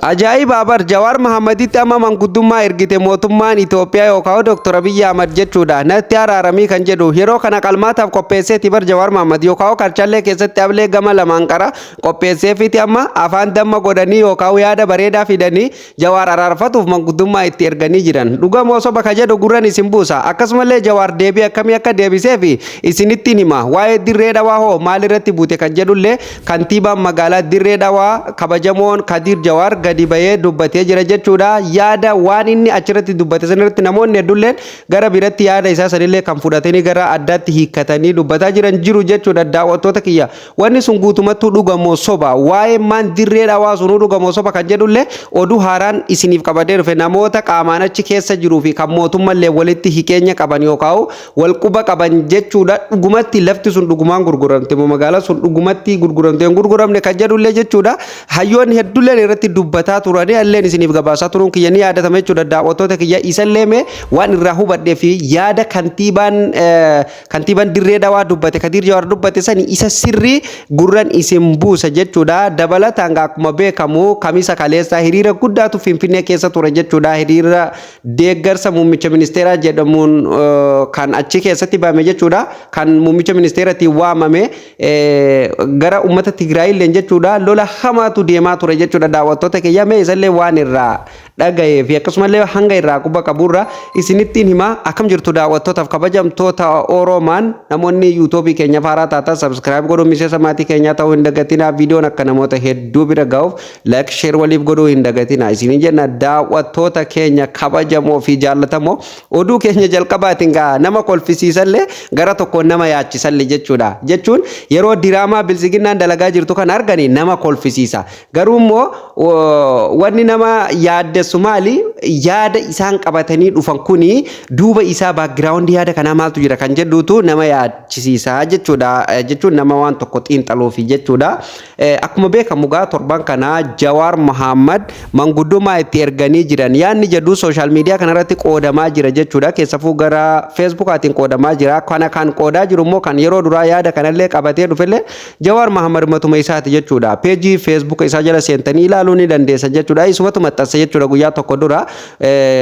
Ajaa'iba bar! Jawaar Mahaammaditti amma manguddummaa ergite mootummaan Itoophiyaa yookaan Dr. Abiyyi Ahmad jechuudha. Natti araaramii kan jedhu yeroo kana qalmaataaf qopheesseeti bar Jawaar Mahaammad yookaan karchallee keessatti ablee gama lamaan qara qopheesseefiti amma afaan damma godhanii yookaan yaada bareedaa fidanii Jawaar araarfatuuf manguddummaa itti erganii jiran. Dhugamoo soba ka jedhu gurran isin buusa. Akkasumallee Jawaar deebii akkamii akka deebisee fi isinittiin hima. Waa'ee Dirree Dhawaa hoo maalirratti buute kan jedhullee kantiibaan magaalaa Dirree Dhawaa kabajamoon Kadiir Jawaar gadi bahee dubbatee jira jechuudha. Yaada waan inni achirratti dubbate sanirratti namoonni hedduulleen gara biratti yaada isaa sanillee kan fudhatanii gara addaatti hiikkatanii dubbataa jiran jiru jechuudha daawwattoota kiyya. Wanni sun guutumattuu dhugamoo soba? Waa'ee maan Dirree Dhawaa sunuu dhugamoo soba kan jedhullee oduu haaraan isiniif qabadee dhufe namoota qaamaan achi keessa jiruu fi kan mootummallee walitti hiqeenya qaban yookaan wal quba qaban jechuudha. Dhugumatti lafti sun dhugumaan gurguramte moo magaalaa sun dhugumatti gurguramte hin gurguramne kan jedhullee jechuudha. Hayyoonni hedduulleen irratti dubbataa turanii illeen isiniif gabaasaa turuun kiyya ni yaadatama jechuudha. Daawwattoota kiyya isallee mee waan irraa hubadhee fi yaada kantiibaan Dirree Dhawaa dubbate, Kadiir Jawaar dubbate sani isa sirrii gurran isin buusa jechuudha. Dabalataan akkuma beekamu Kamisa kaleessaa hiriira guddaatu Finfinnee keessa ture jechuudha. Hiriira deeggarsa muummicha ministeeraa jedhamuun kan achi keessatti ba'ame jechuudha. Kan muummicha ministeeratiin waamame gara uummata Tigraayilleen jechuudha. Lola hamaatu deemaa ture jechuudha. Daawwattoota kiyya, mee isallee waan irraa dhaga'ee fi akkasumallee hanga irraa quba qaburra isinittiin hima. Akkam jirtu daawwattootaaf kabajamtoota Oromaan? Namoonni YouTubeii keenya faaraa taatan subscribe godhuu, miseensa maatii keenyaa ta'uu hin dagatinaa. Viidiyoon akka namoota hedduu bira ga'uuf like, share waliif godhuu hin dagatinaa isinii jenna. Daawwattoota keenya kabajamoo fi jaallatamoo, oduu keenya jalqabaatiin gaa nama kolfisiisallee gara tokkoon nama yaachisallee jechuudha. Jechuun yeroo diraamaa biltsiginnaan dalagaa jirtu kan argani nama kolfisiisa, garuu immoo wanni nama yaaddessu maali? Yaada isaan qabatanii dhufan kuni duuba isaa backgroundii yaada kanaa maaltu jira kan jedhutu nama yaachisiisa jechuudha. Jechuun nama waan tokko xiinxaluufi jechuudha. Akkuma beekamu gaa torban kana Jawaar Mohammad manguddummaa itti erganii jiran yaadni jedhu social media kanarratti qoodamaa jira jechuudha. Keessafuu gara Facebookaatiin qoodamaa jira. Kana kan qoodaa jiru immoo kan yeroo duraa yaada kanallee qabatee dhufellee Jawaar Mohammad matuma isaati jechuudha. Peejii Facebook isaa jala seentanii ilaaluu ni dandeessa jechuudha. Isumatu maxxansa jechuudha. Guyyaa tokko dura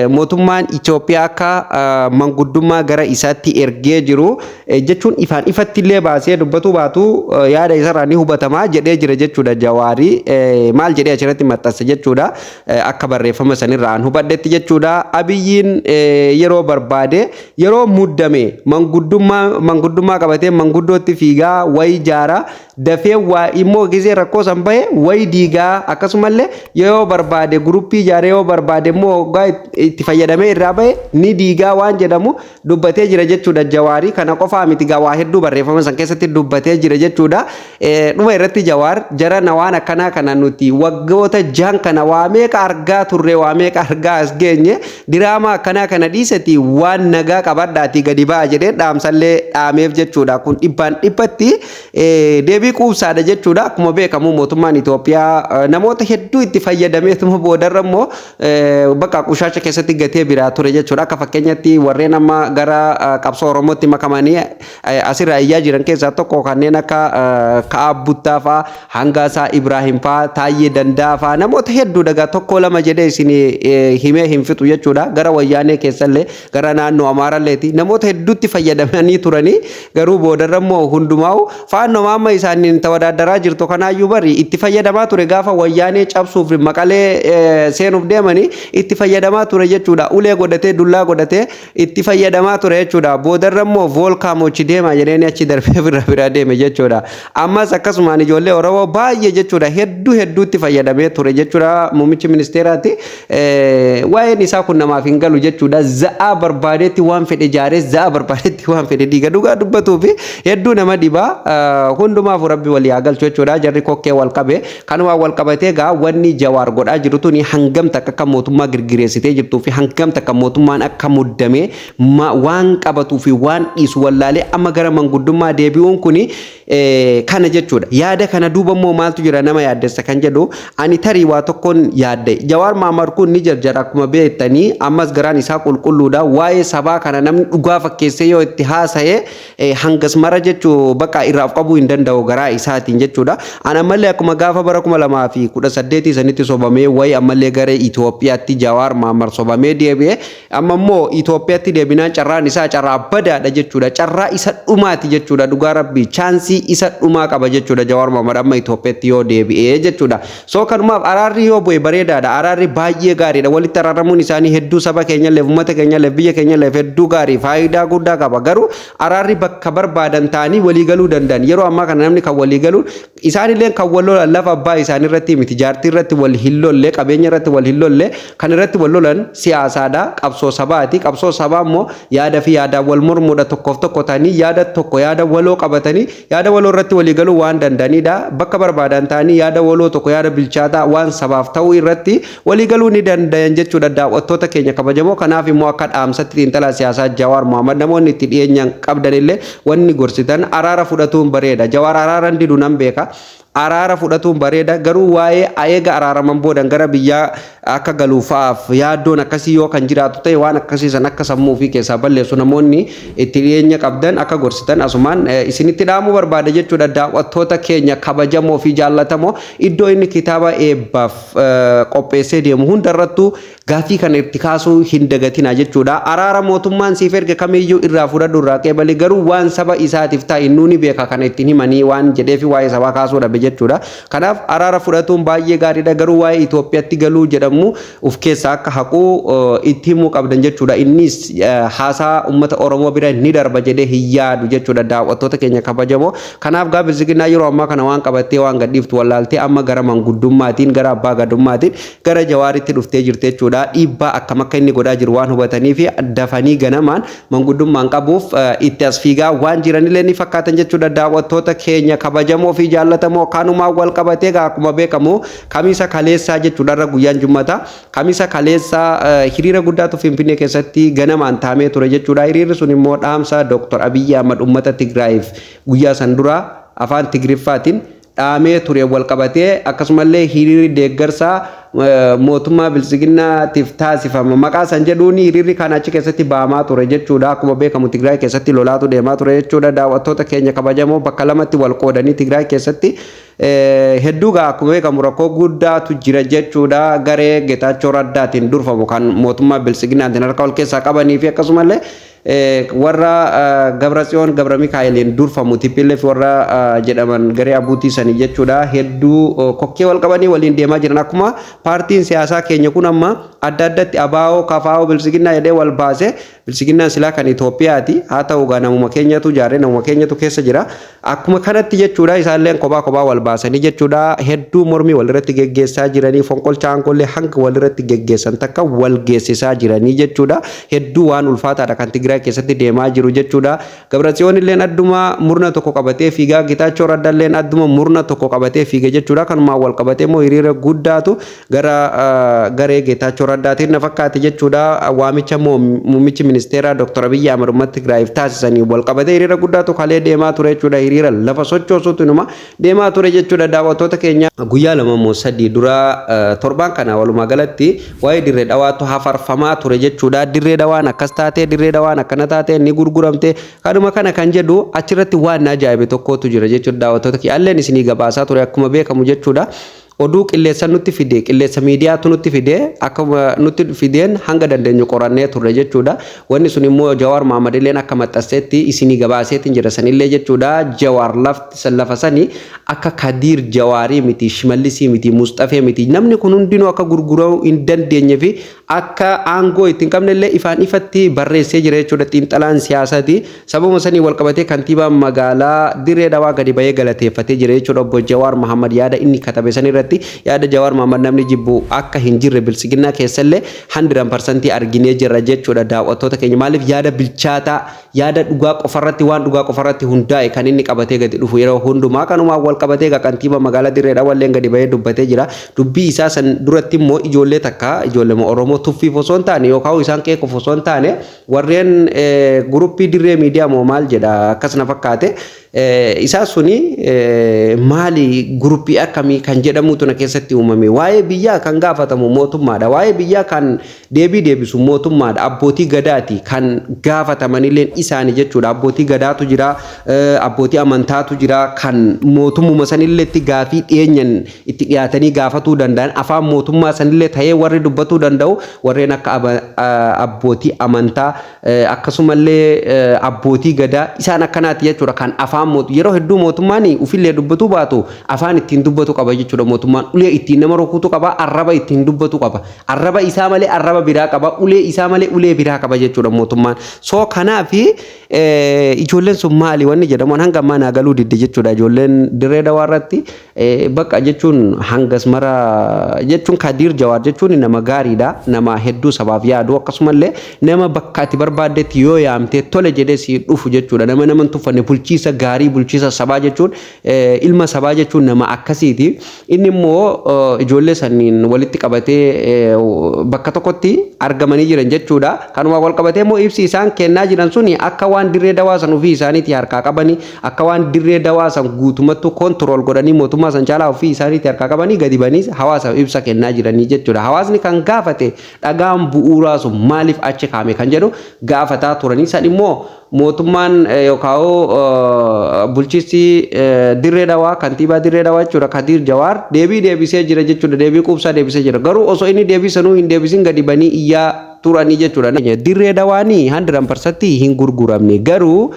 mootummaan Itoophiyaa akka manguddummaa gara isaatti ergee jiru jechuun ifaan ifatti illee baasee dubbatu baatu yaada isarraa ni hubatamaa jedhee jira jechuudha. Jawaarii maal jedhee achirratti maxxansa jechuudha? Akka barreeffama sanirraa an hubadhetti jechuudha, Abiyyiin yeroo barbaade, yeroo muddame manguddummaa qabatee manguddootti fiigaa wayi jaara, dafee waa immoo gisee rakkoo san bahe wayi diigaa. Akkasumallee yoo barbaade groupii ijaaree, yoo barbaade immoo hoggaa itti fayyadamee irraa bahe ni diigaa waan jedhamu dubbatee jira jechuudha Jawaarii. Kana qofaa miti gaa, waa hedduu barreeffama san keessatti dubbatee jira jechuudha. Dhuma irratti Jawaar jara na waan akkanaa kana nuti waggoota 6 kana waa meeqa argaa turre, waa meeqa argaa as geenye, diraamaa akkanaa kana dhiisati waan nagaa qabadhaatii gadi ba'a jedhee dhaamsallee dhaameef jechuudha. Kun dhibbaan dhibbatti deebii quubsaadha jechuudha. Akkuma beekamu mootummaan Itoophiyaa namoota hedduu itti fayyadameetuma boodarra immoo bakka qushaasha keessatti gatee biraa ture jechuudha. Akka fakkeenyatti warreen amma gara qabsoo Oromootti makamanii asirraa iyyaa jiran keessaa tokko kanneen akka Ka'aab Buttaa fa'aa, Hangaasaa Ibraahim fa'aa, Taayyee Danda'a fa'aa, namoota hedduu dagaa tokko lama jedhee isin himee hin fixu jechuudha. Gara wayyaanee keessallee, gara naannoo Amaaralleeti namoota hedduutti fayyadamanii turanii, garuu boodarra immoo hundumaa'u faannoo amma isaaniin tawadaaddaraa jirtu kanaayyuu bari itti fayyadamaa ture. Gaafa wayyaanee cabsuuf Maqalee seenuuf deemanii itti fayyadamaa ture jechuudha. Ulee godhatee, dullaa godhatee itti fayyadamaa ture jechuudha. Boodarra immoo voolkaamochi deema jedheen achi darbee bira bira deeme jechuudha. Ammas akkasumaan ijoollee Oromoo baay'ee jechuudha hedduu hedduutti fayyadamee ture jechuudha muummichi ministeeraati. Waa'een isaa kun namaaf hin galu jechuudha. Za'aa barbaadetti waan fedhe ijaaree, za'aa barbaadetti waan fedhe diiga. Dhugaa dubbatuu fi hedduu nama dhibaa. Hundumaaf Rabbi walii haa galchu jechuudha. Jarri kokkee wal qabe. Kanumaan wal qabatee gaa wanni Jawaar godhaa jiru tuni hangam takka akka mootummaa girgiruu girgireessitee jirtuu fi hangam takka mootummaan akka muddamee waan qabatuu fi waan dhiisu wallaalee amma gara manguddummaa deebi'uun kuni kana jechuudha. Yaada kana duuba immoo maaltu jira nama yaaddessa kan jedhu ani tarii waa tokkoon yaadde. Jawaar Mohaammed kun ni jarjara akkuma beektanii, ammas garaan isaa qulqulluudha. Waa'ee sabaa kana namni dhugaa fakkeessee yoo itti haasa'e hangas mara jechuu bakka irraa of qabuu hin danda'u garaa isaatiin jechuudha. Ani ammallee akkuma gaafa bara 2018 sanitti sobamee wayi ammallee gara Itoophiyaatti Jawaar Mohaammed sobamee deebi'e, amma immoo Itoophiyaatti deebinaan carraan isaa carraa badaadha jechuudha. Carraa isa dhumaati jechuudha, dhugaa rabbii chance isa dhumaa qaba jechuudha Jawaar Mohaammed amma Itoophiyaatti yoo deebi'e jechuudha. So kanumaaf araarri yoo bu'e bareedaadha. Araarri baay'ee gaariidha. Walitti araaramuun isaanii hedduu saba keenyalleef, uummata keenyalleef, biyya keenyalleef hedduu gaarii, faayidaa guddaa qaba. Garuu araarri bakka barbaadan ta'anii walii galuu danda'an. Yeroo ammaa kana namni kan walii galuun isaanillee kan wal lolan lafa abbaa isaanii irratti miti, jaartii irratti wal hin lolle, qabeenya irratti wal hin lolle, kan irratti wal lolan siyaasaadha, qabsoo sabaati. Qabsoo sabaa immoo yaada fi yaadaan wal mormuudha, tokkoof tokko ta'anii yaada tokko, yaada waloo qabatanii yaada waloo irratti walii galuu waan danda'anidha. Bakka barbaadan ta'anii yaada waloo tokko, yaada bilchaataa waan sabaaf ta'uu irratti walii galuu ni danda'an jechuudha, daawwattoota keenya kabajamoo. Kanaaf immoo akka dhaamsatti xiinxalaa siyaasaa Jawaar Mohaammed namoonni itti dhiyeenyaan qabdan illee wanni gorsitan araara fudhatuun bareeda. Jawaar araara didu nan beeka. Araara fudhatuun bareeda, garuu waa'ee eega araaraman boodan gara biyyaa akka galuufaaf yaaddoon akkasii yoo kan jiraatu ta'e, waan akkasii san akka sammuu ofii keessaa balleessu namoonni itti dhiyeenya qabdan akka gorsitan asumaan isinitti dhaamuu barbaada jechuudha, daawwattoota keenya kabajamoo fi jaallatamoo. Iddoo inni kitaaba eebbaaf qopheessee deemu hundarrattuu gaaffii kana itti kaasuu hin dagatina jechuudha. Araara mootummaan siif erge kamiyyuu irraa fudhadhu, irraa qeebali, garuu waan saba isaatiif ta'e innuu ni beeka kana ittiin himanii waan jedheefi waa'ee sabaa kaasuu dhabe jechuudha. Kanaaf araara fudhatuun baay'ee gaariidha, garuu waa'ee Itoophiyaatti galuu jedhamu uf keessaa akka haquu itti himuu qabdan jechuudha. Innis haasaa uummata Oromoo bira ni darba jedhee hin yaadu jechuudha, daawwattoota keenya kabajamoo. Kanaaf gaa bilisiginaa yeroo ammaa kana waan qabattee waan gadhiiftu wallaaltee amma gara manguddummaatiin, gara abbaa gadummaatiin gara Jawaaritti dhuftee jirti jechuudha. Dhiibbaa akkam akka inni godhaa jiru waan hubatanii fi dafanii ganamaan manguddummaan qabuuf itti as fiigaa waan jiranillee ni fakkaatan jechuudha, daawwattoota keenya kabajamoo fi jaallatamoo. Kanumaan wal qabatee gaa akkuma beekamu Kamisa kaleessaa jechuudha, irra guyyaan Jummata, Kamisa kaleessaa hiriira guddaatu Finfinnee keessatti ganamaan taamee ture jechuudha. Hiriirri sun immoo dhaamsa Dr. Abiyyi Ahmad uummata Tigraayiif guyyaa san dura afaan Tigriffaatiin dhaamee ture wal qabatee, akkasumallee hiriirri deeggarsaa mootummaa bilisiginnaatiif taasifama maqaa san jedhuun hiriirri kan achi keessatti baamaa ture jechuudha. Akkuma beekamu Tigraay keessatti lolaatu deemaa ture jechuudha, daawwattoota keenya kabajamoo. Bakka lamatti wal qoodanii Tigraay keessatti hedduu gaa akkuma beekamu rakkoo guddaatu jira jechuudha. Garee Getaachoo Raddaatiin durfamu kan mootummaa bilisiginnaatiin harka wal keessaa qabanii fi akkasumallee warra Gabratsiyoon Gabra Mikaa'eliin durfamu, TPLF warra jedhaman, garee abuutii sanii jechuudha. Hedduu kokkee wal qabanii waliin deemaa jiran. Akkuma paartiin siyaasaa keenya kun amma adda addatti ABO, KFO, bilisiginnaa jedhee wal baase. Bilisiginnaan silaa kan Itoophiyaati, haa ta'u gaa namuma keenyatu ijaare, namuma keenyatu keessa jira. Akkuma kanatti jechuudha isaalleen kophaa kophaa wal baasanii jechuudha hedduu mormii walirratti geggeessaa jiranii, fonqolcha aangoollee hanga walirratti geggeessan takka wal geessisaa jiranii jechuudha. Hedduu waan ulfaataadha kan Tigraay keessatti deemaa jiru jechuudha. Gabratsiyoon illeen adduma murna tokko qabatee fiigaa, Gitaachoo Raddalleen adduma murna tokko qabatee fiiga jechuudha. Kanumaan wal qabatee immoo hiriira guddaatu gara garee Geetaachoo Raddaatiin na fakkaate jechuudha. Waamicha muummichi ministeeraa Dr. Abiyyi Ahmad uummata Tigraayiif taasisanii wal qabatee hiriira guddaatu kalee deemaa ture jechuudha. Hiriira lafa sochoosuutu inuma deemaa ture jechuudha, daawwattoota keenya. Guyyaa 2 moo 3 dura, torbaan kana walumaa galatti waa'ee Dirree Dhawaatu hafarfamaa ture jechuudha. Dirree Dhawaan akkas taatee, Dirree Dhawaan akkana taatee, ni gurguramte. Kanuma kana kan jedhu achirratti waan na ajaa'ibe tokkotu jira jechuudha, daawwattoota kiyya. Alleen isinii gabaasaa ture akkuma beekamu jechuudha. Oduu qilleessa nutti fide, qilleessa miidiyaatu nutti fide, akkuma nutti fideen hanga dandeenyu qorannee turre jechuudha. Wanni sun immoo Jawaar Mohaammed illeen akka maxxansetti isinii gabaaseetiin jira sanillee jechuudha. Jawaar lafti lafa sanii akka Kadiir Jawaarii miti, Shimallisii miti, Musxafee miti. Namni kun hundinuu akka gurguramuu hin dandeenye fi akka aangoo itti hin qabne illee ifaan ifatti barreessee jira jechuudha xiinxalaan siyaasaati. Sababuma sanii wal qabatee kantiibaan magaalaa Dirree Dhawaa gadi bahee galateeffatee jira jechuudha obbo Jawaar Mohaammed yaada inni katabe san irratti. Yaada Jawaar Mohaammed namni jibbu akka hin jirre bilisiginnaa keessallee 100% arginee jirra jechuudha, daawwattoota keenya. Maaliif yaada bilchaataa Yaada dhugaa qofarratti, waan dhugaa qofarratti hundaa'e kan inni qabatee gadi dhufu yeroo hundumaa. Kanumaan wal qabatee egaa kantiibaa magaalaa Dirree Dhawaalleen gadi bahee dubbatee jira. Dubbii isaa san duratti immoo ijoollee takka, ijoollee Oromoo tuffiif osoo hin taane yookaan isaan qeequuf osoo hin taane, warreen guruppii Dirree Miidiyaa moo maal jedha akkas na fakkaate, isaa suni maali, guruppii akkamii kan jedhamutu na keessatti uumame. Waa'ee biyyaa kan gaafatamu mootummaadha. Waa'ee biyyaa kan deebii deebisu mootummaadha. Abbootii gadaati kan gaafatamanillee isaani jechuudha. Abbootii gadaatu jira, abbootii amantaatu jira, kan mootummuma sanillee itti gaafii dhiyeenyan itti dhiyaatanii gaafatuu danda'an, afaan mootummaa sanillee ta'ee warri dubbatuu danda'u warreen akka abbootii amantaa, akkasumallee abbootii gadaa, isaan akkanaati jechuudha. Kan afaan yeroo hedduu mootummaan ufillee dubbatuu baatu afaan ittiin dubbatu qaba jechuudha. Mootummaan ulee ittiin nama rukutu qaba, arraba ittiin dubbatu qaba, arraba isaa malee arraba biraa qaba, ulee isaa malee ulee biraa qaba jechuudha mootummaan. So kanaafi ijoolleen sun maali wanni jedhamu hanga ammaa naa galuu didde jechuudha. Ijoolleen Dirree Dawaa irratti bakka jechuun hangas mara jechuun, Kadiir Jawaar jechuun nama gaariidha, nama hedduu sabaaf yaadu, akkasumallee nama bakka ati barbaaddetti yoo yaamte tole jedhee si dhufu jechuudha. Nama hin tuffanne, bulchiisa gaarii, bulchiisa sabaa jechuun, ilma sabaa jechuun nama akkasiiti. Inni immoo ijoollee saniin walitti qabatee bakka tokkotti argamanii jiran jechuudha. Kanuma wal qabatee immoo ibsi isaan kennaa jiran suni akka waan Dirree Dawaa san ofii isaaniitii harkaa qabanii, akka waan Dirree Dawaa san guutumattuu control godhanii mootummaa san caalaa ofii isaaniitii harkaa qabanii gadi banii hawaasaaf ibsa kennaa jiranii jechuudha. Hawaasni kan gaafate dhagaan bu'uuraa sun maaliif achi kaa'ame kan jedhu gaafataa turanii, san immoo mootummaan yookaan bulchiinsi Dirree Dawaa, kantiibaa Dirree Dawaa jechuudha, Kadiir Jawaar deebii deebisee jira jechuudha. Deebii quubsaa deebisee jira. Garuu osoo inni deebii sanuu hin deebisin gadi banii iyyaa turanii jechuudha. Dirree Dawaanii 100% hin gurguramne, garuu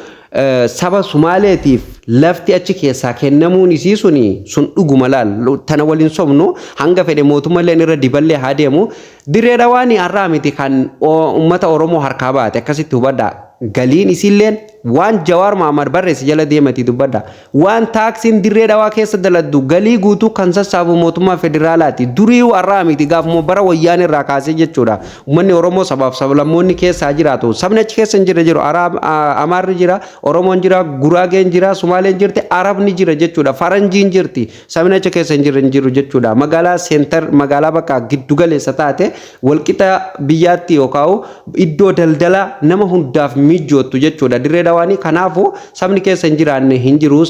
saba Sumaaleetiif lafti achi keessaa kennamuun isii suni sun dhuguma. Laal, tana waliin sobnu, hanga fedhe mootummallee irra diballee haa deemu, Dirree Dawaanii har'aa miti kan uummata Oromoo harkaa baate. Akkasitti hubadhaa. Galiin isiilleen waan Jawaar Mahammad barreesse jala deematii dubbadha. Waan taaksiin Dirree Dhawaa keessa daladdu galii guutuu kan sassaabu mootummaa federaalaati. Durii har'aa miti, gaafuma bara Wayyaan irraa kaasee jechuudha. Uummanni Oromoo sabaaf sablammoonni keessaa jiraatu. Sabni achi keessa hin jirre jiru. Amaarri jira, Oromoon jira, Guraageen jira, Sumaaleen jirti, Arabni jira jechuudha. Faranjiin jirti. Sabni achi keessa hin jirre hin jiru jechuudha. Magaalaa center, magaalaa bakka giddu galeessa taate, walqixa biyyaatti yookaan iddoo daldala nama hundaaf mijoottu jechuudha. Dirree Dawaanii kanaafuu sabni keessa hin jiraanne hin jiru.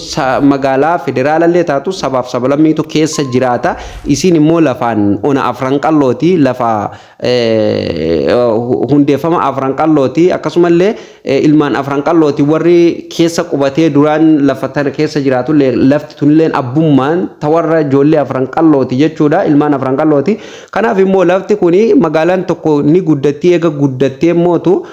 Magaalaa federaalallee taatu sabaaf sablammiitu keessa jiraata. Isiin immoo lafaan ona Afran Qallooti, lafa hundeeffama Afran Qallooti, akkasumallee ilmaan Afran Qallooti warri keessa qubatee duraan lafa tana keessa jiraatullee, lafti tunilleen abbummaan tawarra ijoollee Afran Qallooti jechuudha, ilmaan Afran Qallooti. Kanaaf immoo lafti kuni, magaalaan tokko ni guddatti, eega guddattee mootu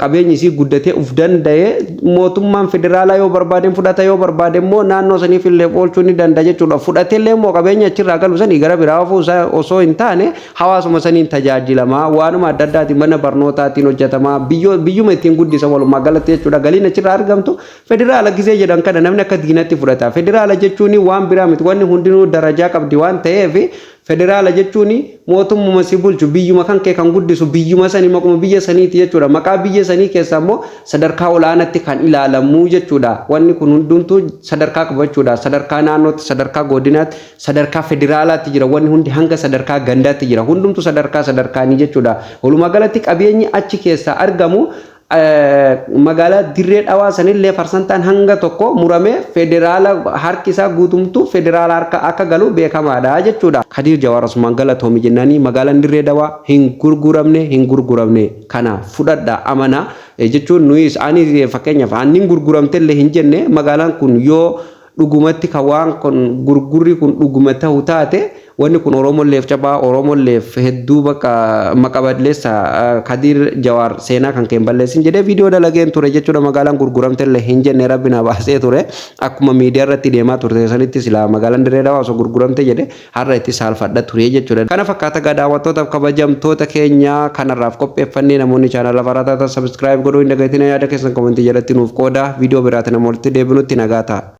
qabeenyi isii guddatee uf danda'e, mootummaan federaalaa yoo barbaade fudhata, yoo barbaade immoo naannoo saniif illee oolchuu ni danda'a jechuudha. Fudhatee illee immoo qabeenya achirraa galu sanii gara biraa ofuu isaa osoo hin taane hawaasuma saniin tajaajilamaa, waanuma adda addaatiin, mana barnootaatiin hojjetamaa, biyyuma ittiin guddisa walumaa galatti jechuudha. Galiin achirraa argamtu federaala gisee jedhan kana namni akka diinatti fudhata. Federaala jechuun waan biraa miti, wanni hundinuu darajaa qabdi waan ta'eef. Federaala jechuun mootummuma si bulchu, biyyuma kan kee kan guddisu, biyyuma sanii, maquma biyya saniiti jechuudha. Maqaa biyya sanii keessa immoo sadarkaa olaanaatti kan ilaalamu jechuudha. Wanni kun hundumtuu sadarkaa qaba jechuudha. Sadarkaa naannootti, sadarkaa godinaatti, sadarkaa federaalaatti jira. Wanni hundi hanga sadarkaa gandaatti jira. Hundumtuu sadarkaa sadarkaanii jechuudha. Walumaa galatti qabeenyi achi keessaa argamu magaalaa Dirree Dhawaa sanillee parsantaan hanga tokko muramee federaala harki isaa guutumtuu federaala harka akka galu beekamaadha jechuudha. Kadiir Jawaar asumaan galatoomi jennaanii, magaalaan Dirree Dhawaa hin gurguramne, hin gurguramne, kana fudhadha amana jechuun. Nuyis ani fakkeenyaaf aannin gurguramtellee hin jenne. Magaalaan kun yoo dhugumatti kan waan kun gurgurri kun dhuguma ta'u taate, wanni kun Oromolleef cabaa, Oromolleef hedduu bakka maqa balleessa. Kadiir Jawaar seenaa kan keen balleessin jedhee viidiyoo dalageen ture jechuudha. Magaalaan gurguramtellee hin jenne, rabbi na baasee ture. Akkuma miidiyaa irratti deemaa turte sanitti silaa magaalaan Dirree Dhawaa osoo gurguramte jedhe har'a itti saalfadha ture jechuudha. Kana fakkaata gaa daawwattootaaf kabajamtoota keenya kanarraaf qopheeffannee. Namoonni chaanala haaraa taatan subscribe godhuu hin dagatina, yaada keessan komentii jalatti nuuf qooda. Viidiyoo biraatiin amma walitti deebinutti nagaa ta'a.